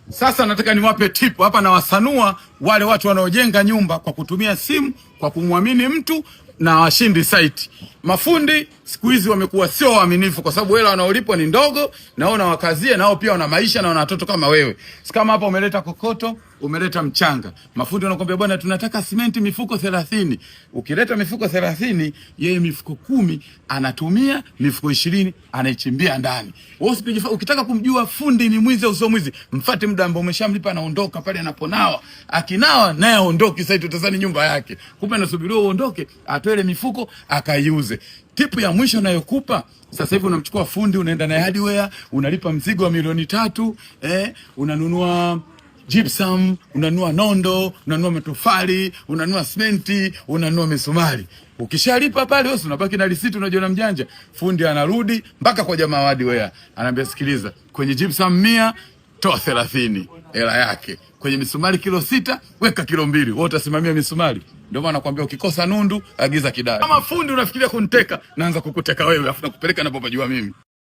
Sasa nataka niwape tip hapa, nawasanua wale watu wanaojenga nyumba kwa kutumia simu, kwa kumwamini mtu na washindi site. Mafundi siku hizi wamekuwa sio waaminifu, kwa sababu hela wanaolipwa ni ndogo, na wao wakazie, nao pia wana maisha na wana watoto kama wewe. Si kama hapa umeleta kokoto, umeleta mchanga, mafundi wanakuambia bwana, tunataka simenti mifuko 30. Ukileta mifuko 30, yeye mifuko 10 anatumia, mifuko 20 anaichimbia ndani. Wewe ukitaka kumjua fundi ni mwizi au sio mwizi, mfate muda ambao umeshamlipa, anaondoka pale anaponawa. Akinawa naye aondoki sasa, tutazani nyumba yake, kumbe anasubiriwa uondoke, atoe ile mifuko akaiuze. Tipu ya mwisho nayokupa sasa hivi, unamchukua fundi, unaenda naye hardware, unalipa mzigo wa milioni 3, unanunua gypsum, unanunua nondo, unanunua matofali, unanunua simenti, unanunua misumari. Ukishalipa pale wewe unabaki na risiti, unajiona mjanja. Fundi anarudi mpaka kwa jamaa wa hardware, anaambia sikiliza, kwenye gypsum 100 toa 30 hela yake, kwenye misumari kilo 6 weka kilo 2, wewe utasimamia misumari. Ndio maana nakwambia ukikosa nundu agiza kidari. Kama fundi unafikiria kuniteka, naanza kukuteka wewe, afu nakupeleka napopajua mimi.